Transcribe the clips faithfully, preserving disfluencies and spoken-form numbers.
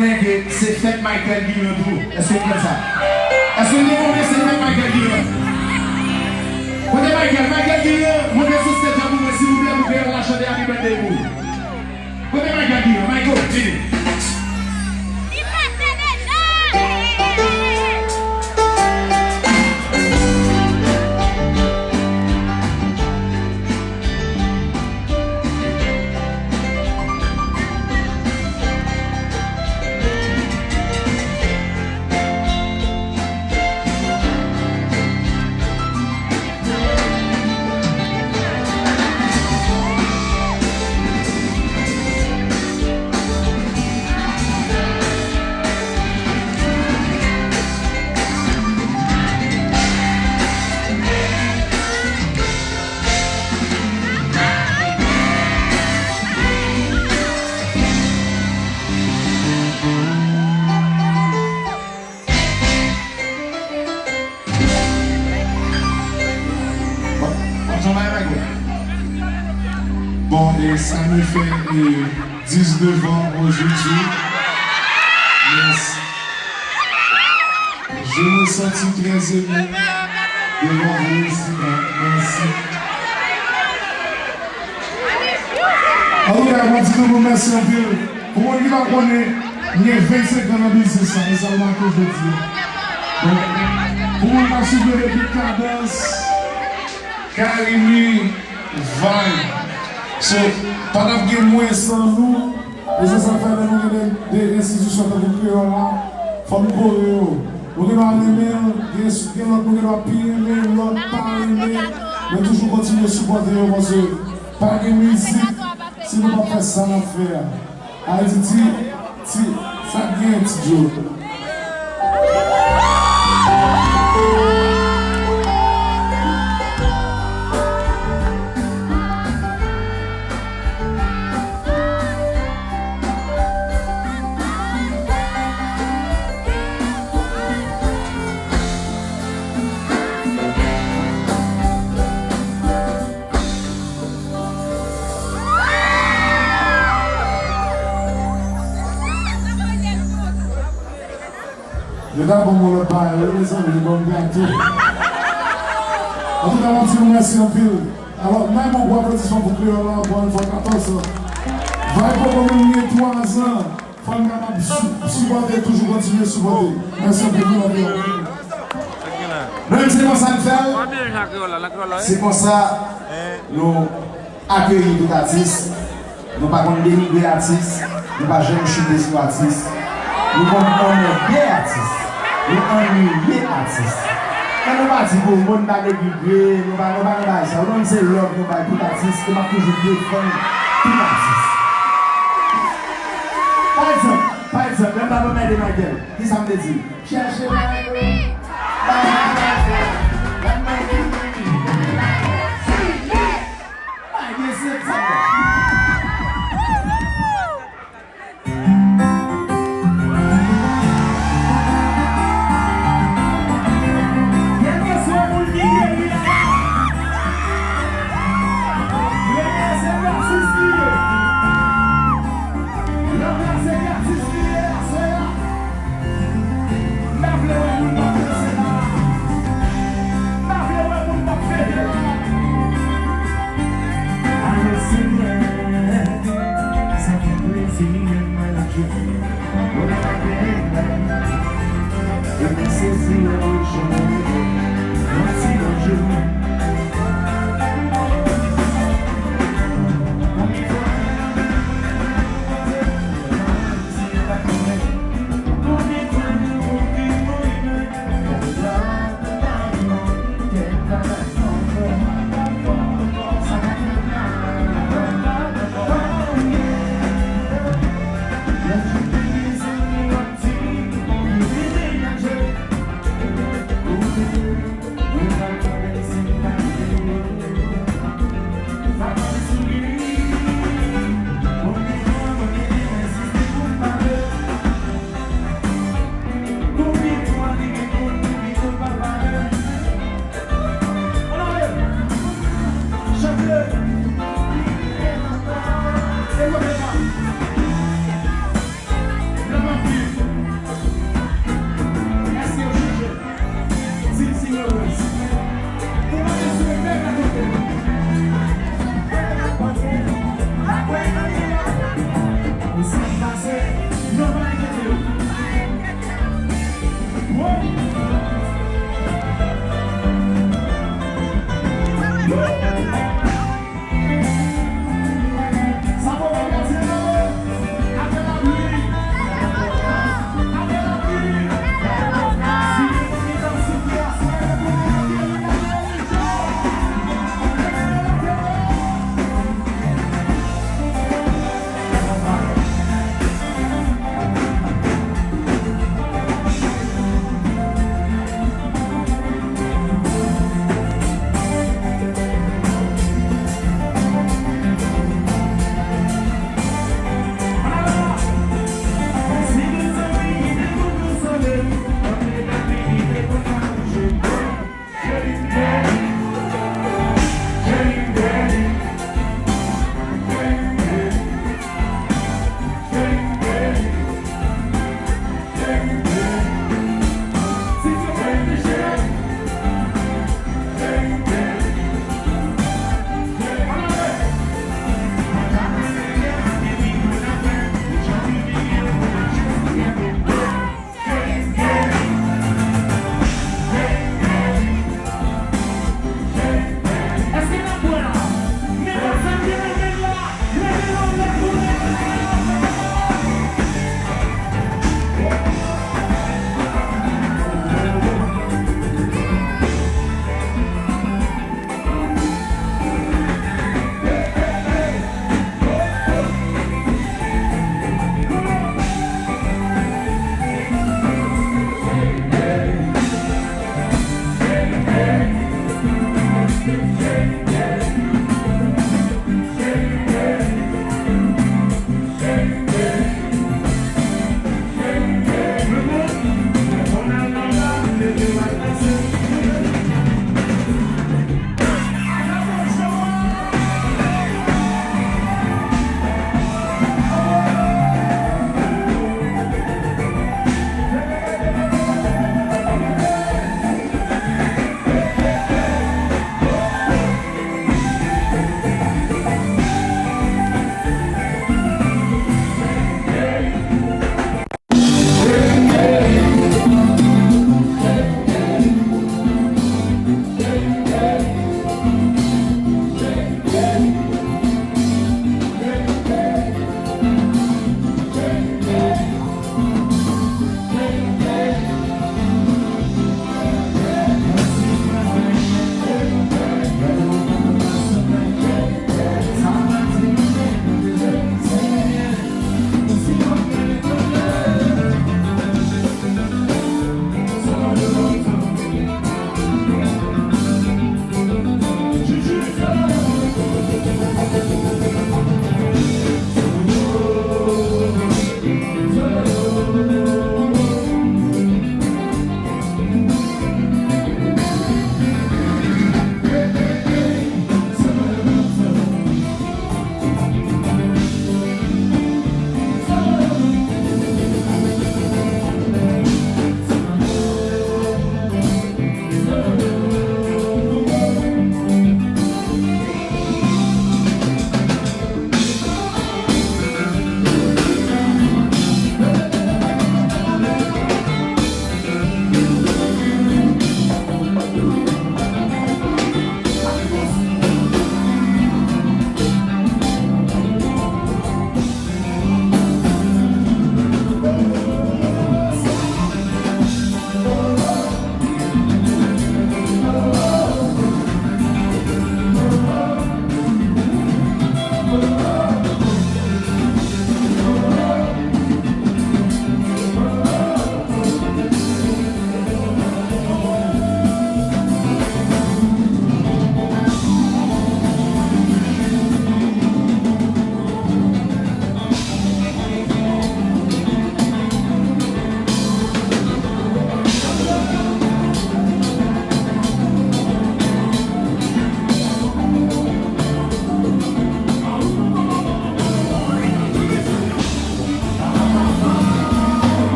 Konnen ke se fèt Michael Guillaume tou. Èske nou konn sa? Èske nou konnen se fèt Michael Guillaume? Kote Michael? Michael Guillaume, monte sou stage la pou mwen, silvouplè, pou Kreyòl la chante Happy Birthday pou ou. Kote Michael Guillaume? Michael, vini. Bon, e sa nou fè, e, diznèf an ojodi. Mèsi. Je me sens très ému devant vous ici. Merci. Antouka, mwen di nou mèsi anpil. Pou moun ki pa konnen, m gen vennsenk an nan biznis la, e sa m make jodi a. Donk, pou moun k ap swiv mwen depi Kadans, Carimi, Vibe. So, pa t ap gen mwen san nou. E se sa k fè lè nou gen de, de enstitisyon tankou Kreyòl la, fò n kore yo. Nou gen dwa renmen l, gen, gen lòt nou gen dwa pi renmen, lòt pa renmen, men toujou kontinye sipòte yo, paske pa gen mizik si nou pa fè sa n ap fè a. Ayiti, ti, ti, sa k gen, Ti Djo? Yo ta ban m yon lòt bagay, wi, mezanmi, yo ban m gato. Antouka, m ap di nou mèsi anpil. Alò, n a bon gwo aplodisman pou Kreyòl la, ankò yon fwa, katòz an. Vibe poko menm gen twa zan. Fò n kapab si-, sipòte, toujou kontinye sipòte. Mèsi anpil, nou love yo. Nou menm, se konsa n fè l. Se konsa nou akeyi tout atis. Nou pa konn denigre atis. Nou pa janm chite sou atis. Nou konn onè de atis. Nou anime atis. Men nou pa di pou moun pa denigre, nou pa, nou pa nan bagay sa. Nou menm, se love nou bay tout atis. E m ap toujou defann tout atis. Pa egzanp, pa egzanp, lè m t ap anmède Michael, kisa m te di? Chèche Michael. Bay Michael. Bay Michael. Bay Michael.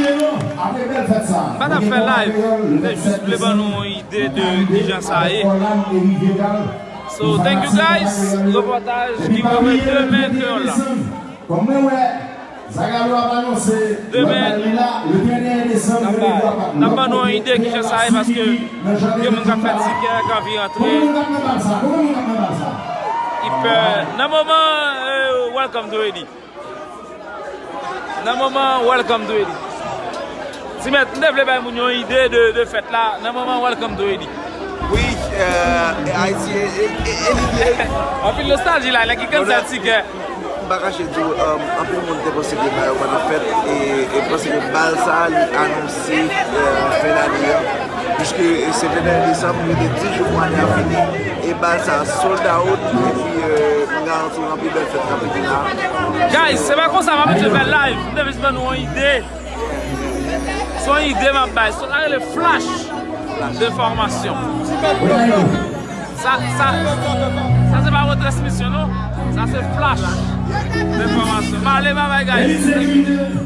M pa t ap fè live, m te jis vle ban nou yon ide de kijan sa ye. So, thank you guys. Repòtaj ki pwomèt demen kreyòl la. Demen, n ap ba, n ap ban nou yon ide kijan sa ye, paske gen moun k ap fè tikè, k anvi rantre. Li pè. Nan moman, euh, welcome to Haiti. Nan moman, welcome to Haiti. Ti mèt, m te vle bay moun yon ide de, de fèt la. Nan moman, welcome to Haiti. Wi, euh, Ayiti e, e, e, e lidye. Anpil nostalji la, nèg ki kannsèl tikè. M pa kache di w, um, anpil moun te panse ke bal yo pa t ap fèt, e, e panse ke bal sa a, li anonse, euh, fen lane an. Piske se venntennèf desanm, li rete dis jou pou ane a fini, e bal sa a sold out, epi, euh, m garanti w anpil bèl fèt k ap vini la. Guys, se pa konsa m ap mete fè live, m te jis ban nou yon ide. Se yon ide m ap bay, se sa rele flash de enfòmasyon. Sa, sa, sa se pa retransmisyon, non. Sa se flash de enfòmasyon. M ale, bye bye, guys.